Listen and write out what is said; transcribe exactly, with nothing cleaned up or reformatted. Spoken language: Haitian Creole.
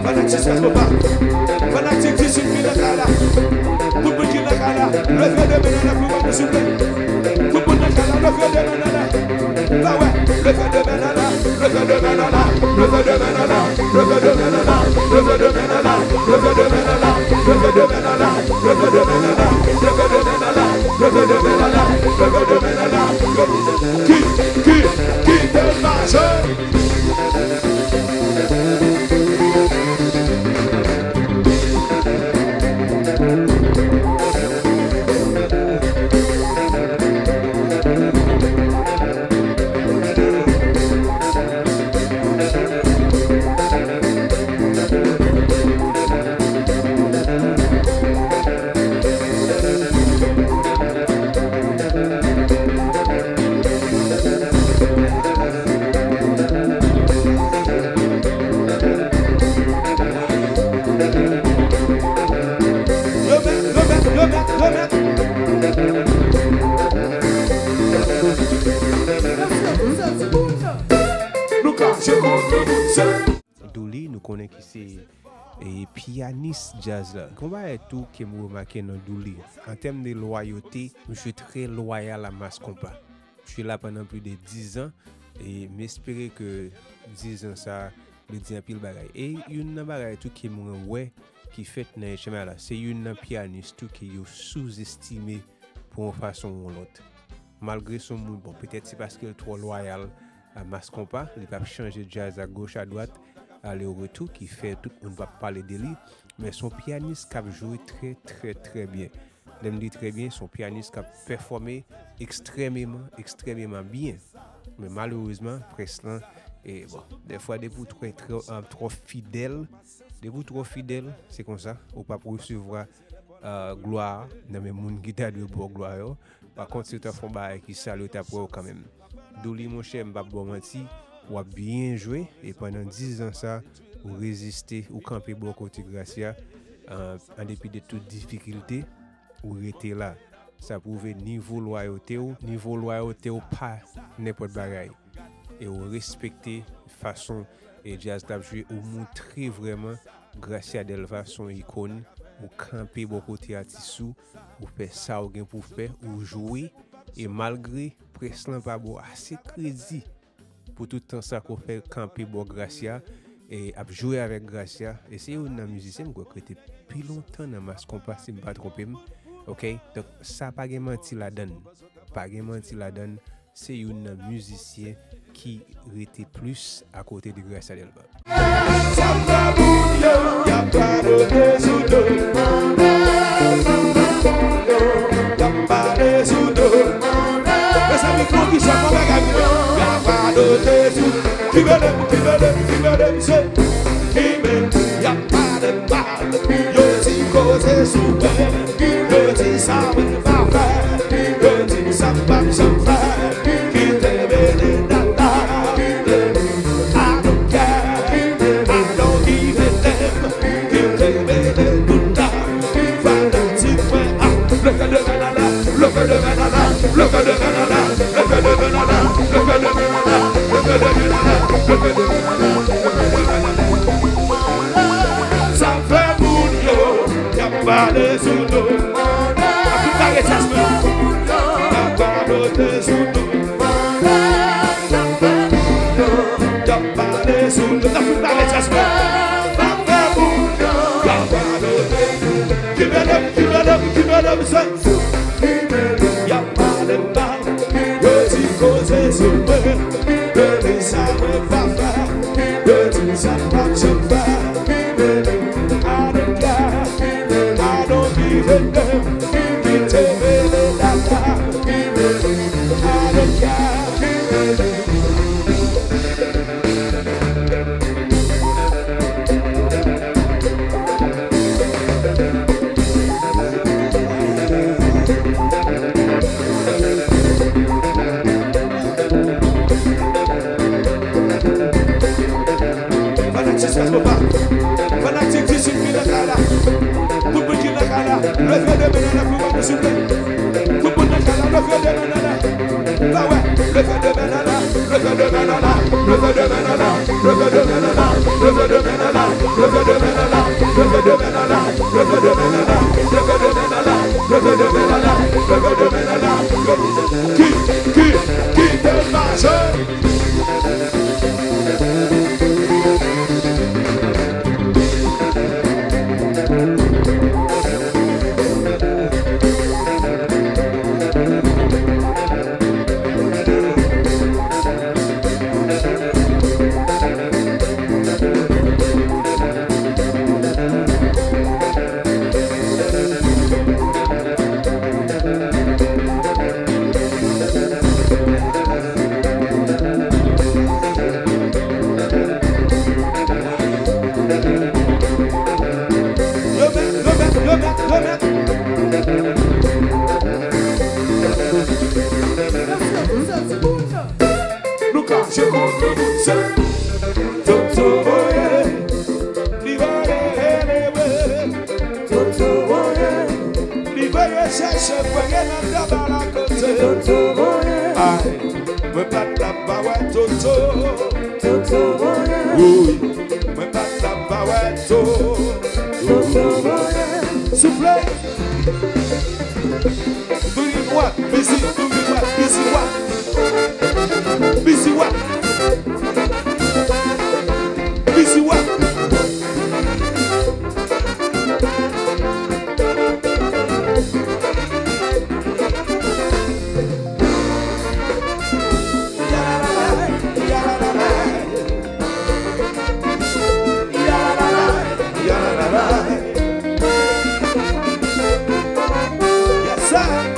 Fanatik Saskopa, fanatik Disin ki nan kay la. Tout moun ki nan kay la, leve de men nan lè pou mwen, souple. Tout moun nan kay la, leve de men nan lè. Ba wè, leve de men nan lè, leve de men nan lè, leve de men nan lè, leve de men nan lè, leve de men nan lè, leve de men nan lè, leve de men nan lè, leve de men nan lè, leve de men nan lè, leve de men nan lè, leve de men nan lè. Ki, ki, ki te mache? Remèt, remèt, remèt, remèt. Nou ka jwe kont nou se. Douly, nou konnen ki se, e, pyanis djaz la. Gon bagay tou ke m remake nan Douly. An tèm de lwayote, misye trè lwayal a Mass Konpa. Misye la pandan plis de diz an, e m espere ke diz an sa vle di anpil bagay. E youn nan bagay tou ke mwen wè ki fèt nan H M I la, se youn nan pyanis tou ke yo souzestime pou yon fason ou yon lòt. Malgre se yon moun, bon, petèt se paske l twò lwayal a Mass Konpa, li p ap chanje djaz a goch a dwat, ale retou, ki fè tout moun p ap pale de li, men se yon pyanis k ap jwe trè, trè, trè byen. Lè m di trè byen, se yon pyanis k ap pèfòme ekstrèmeman, ekstrèmeman byen. Men malerezman, près lan, e bon, dèfwa depi w twò, twò, twò fidèl, depi w twò fidèl, se konsa, ou p ap resevwa, e, glwa nan men moun ki ta dwe ba w glwa yo. Pa kont, si w ta fè yon bagay ki sal, yo t ap wè w kanmenm. Douly, monchè, m p ap ba w manti, w ap byen jwe, e pandan diz an sa, ou reziste, ou kanpe bò kote Gracia, e, an depi de tout difikilte, ou rete la. Sa pwouve nivo lwayote w, nivo lwayote w pa nenpòt bagay. E ou respekte fason e djaz t ap jwe, ou moutre vrèman Gracia Delva se yon ikòn, ou kanpe bò kote atis ou, ou fè sa ou gen pou w fè, ou jwe, e malgre près lan pa ba w ase kredi pou tout tan sa ke w fè kanpe bò Gracia, e ap jwe avèk Gracia, e se youn nan mizisyen m kwè k rete pi lontan nan Mass Konpa, si m pa twonpe m. Oke? Donk, sa pa gen manti ladan l. Pa gen manti ladan l. Se youn nan mizisyen ki rete plis akote de Gracia Delva. Sa fè moun yo, y ap radote sou do. Y ap pale sou do. Mezanmi, fò ki sa fò bagay pou mwen. Y ap radote sou. Ki mele, ki mele, ki mele, misye. Ki mele, y ap pale mal. Yo di koze sou mwen. Yo di sa mwen pa fè. Yo di sa m p ap janm fè. Kite mele dada. I don't care. I don't give a damn. Kite mele bouda. Fanatik mwen a. Leve de men nan lè. Leve de men nan lè. Leve de men nan lè. Leve de men nan lè. Leve de men nan lè. Leve de men nan lè. Leve de men nan lè. Sa fè moun yo, y ap pale sou do. Ap tout kare chas mwen. Y ap radote sou do. Y ap pale sou do. Ap tout kare chas mwen. Sa fè moun yo, y ap radote. Ki mele m, ki mele m, ki mele m, se. Y ap pale m mal. Yo di koze sou mwen, yo di sa mwen pa fè, yo di sa m p ap janm fè. I don't care, I don't give a damn. Kite mele dada, I don't care. Souple. Tout moun nan kay la, leve de men nan lè. Ba wè, leve de men nan lè. Leve de men nan lè. Leve de men nan lè. Leve de men nan lè. Leve de men nan lè. Leve de men nan lè. Leve de men nan lè. Leve de men nan lè. Leve de men nan lè. Leve de men nan lè. Leve de men nan lè. Ki, ki, ki te mache? Remèt, remèt, remèt, remèt. Nou ka jwe kont nou se Toto voye, li voye, li voye. Toto voye, li voye chèche voye nan kabal akote. Toto voye. Ay, mwen pa t ap pa wè Toto. Toto voye. Wi, mwen pa t ap pa wè Toto. Toto voye. Souple. Do you want busy? Do you want busy what? Busy what? Busy what? Yes, sir.